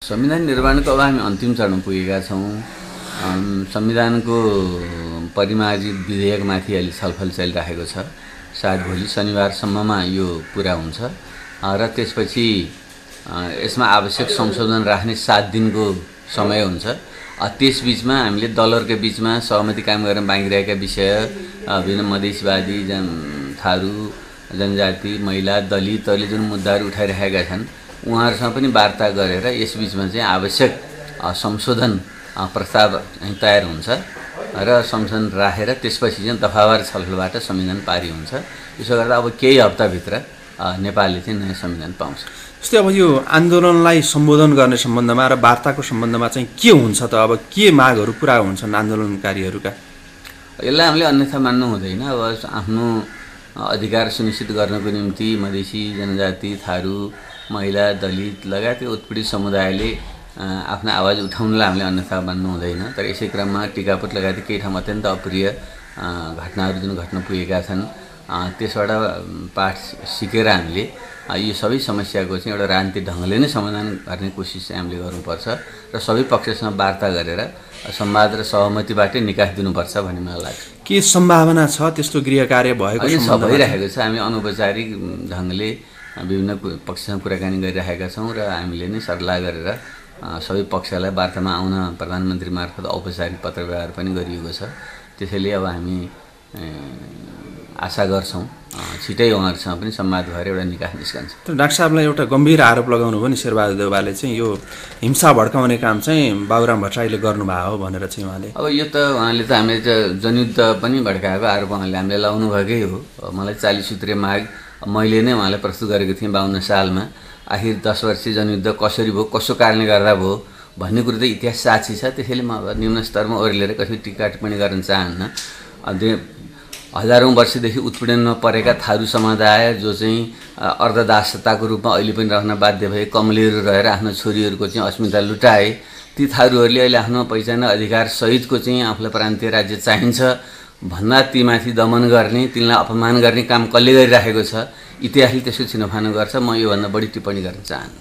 संविधान निर्माणको अब हामी अन्तिम चरणमा पुगेका छौँ। संविधानको परिमार्जित विधेयकमाथि अहिले छलफल चलिरहेको छ। सायद भोलि शनिबारसम्ममा यो पुरा हुन्छ र त्यसपछि यसमा आवश्यक संशोधन राख्ने 7 दिनको समय हुन्छ। त्यसबीचमा हामीले दलहरुका बीचमा सहमति कायम गर्न बाँकी रहेका विषय विभिन्न मधेसीवादी थारू जनजाति महिला दलितहरूले जुन मुद्दाहरू उठाइरहेका छन् उहाँहरूसँग पनि वार्ता गरेर यसबीचमा चाहिँ आवश्यक संशोधन प्रस्ताव तयार हुन्छ र संशोधन राखेर त्यसपछि चाहिँ दफावार छलफलबाट संविधान पारित हुन्छ। यसो गर्दा अब केही हप्ताभित्र नेपालले चाहिँ नयाँ संविधान पाउँछ। जस्तै अब यो आन्दोलनलाई सम्बोधन गर्ने सम्बन्धमा र वार्ताको सम्बन्धमा चाहिँ के हुन्छ त? अब के मागहरू पुरा हुन्छन् आन्दोलनकारीहरूका? यसलाई हामीले अन्यथा मान्नु हुँदैन। अब आफ्नो अधिकार सुनिश्चित गर्नको निम्ति मधेसी जनजाति थारू महिला दलित लगायतका उत्पीडित समुदायले आफ्नो आवाज उठाउनलाई हामीले अन्यथा मान्नु हुँदैन। तर यसै क्रममा टिकापुर लगायत केही ठाउँमा अत्यन्त अप्रिय घटनाहरू जुन घट्न पुगेका छन् त्यसबाट पाठ सिकेर हामीले यो सबै समस्याको चाहिँ एउटा राजनीतिक ढङ्गले नै समाधान गर्ने कोसिस चाहिँ हामीले गर्नुपर्छ र सबै पक्षसँग वार्ता गरेर संवाद र सहमतिबाटै निकास दिनुपर्छ भन्ने मलाई लाग्छ। के सम्भावना छ त्यस्तो गृह कार्य भएको? भइरहेको छ। हामी अनौपचारिक ढङ्गले विभिन्न पक्षसँग कुराकानी गरिरहेका छौँ र हामीले नै सल्लाह गरेर सबै पक्षलाई वार्तामा आउन प्रधानमन्त्री मार्फत औपचारिक पत्र व्यवहार पनि गरिएको छ। त्यसैले अब हामी आशा गर्छौँ छिटै उहाँहरूसँग पनि संवाद भएर एउटा निकास निस्कन्छ। तर डाक्टर साहबलाई एउटा गम्भीर आरोप लगाउनु भयो नि शेरबहादुर देउवाले चाहिँ यो हिंसा भड्काउने काम चाहिँ बाबुराम भट्टराईले गर्नुभयो भनेर चाहिँ उहाँले। अब यो त उहाँले त हामीले त जनयुद्ध पनि भड्काएको आरोप उहाँले हामीले लाउनु भएकै हो। मलाई 40 सूत्रीय माग मैले नै उहाँलाई प्रस्तुत गरेको थिएँ 52 सालमा। आखिर 10 वर्षीय जनयुद्ध कसरी भयो, कसो कारणले गर्दा भयो भन्ने कुरो त इतिहास साक्षी छ। त्यसैले म निम्न स्तरमा ओर्लेर कसै टिका टिप्पणी गर्न चाहन्न। हजारौं वर्षदेखि उत्पीडनमा परेका थारू समुदाय जो चाहिँ अर्धदासताको रूपमा अहिले पनि रहन बाध्य भए, कमलेहरू रहेर आफ्नो छोरीहरूको चाहिँ अस्मिता लुटाए, ती थारूहरूले अहिले आफ्नो पहिचान अधिकार सहितको चाहिँ आफूलाई प्रान्तीय राज्य चाहिन्छ भन्दा तीमाथि दमन गर्ने, तिनलाई अपमान गर्ने काम कसले गरिराखेको छ? इतिहासले त्यसको छिनोफानो गर्छ। म योभन्दा बढी टिप्पणी गर्न चाहन्न।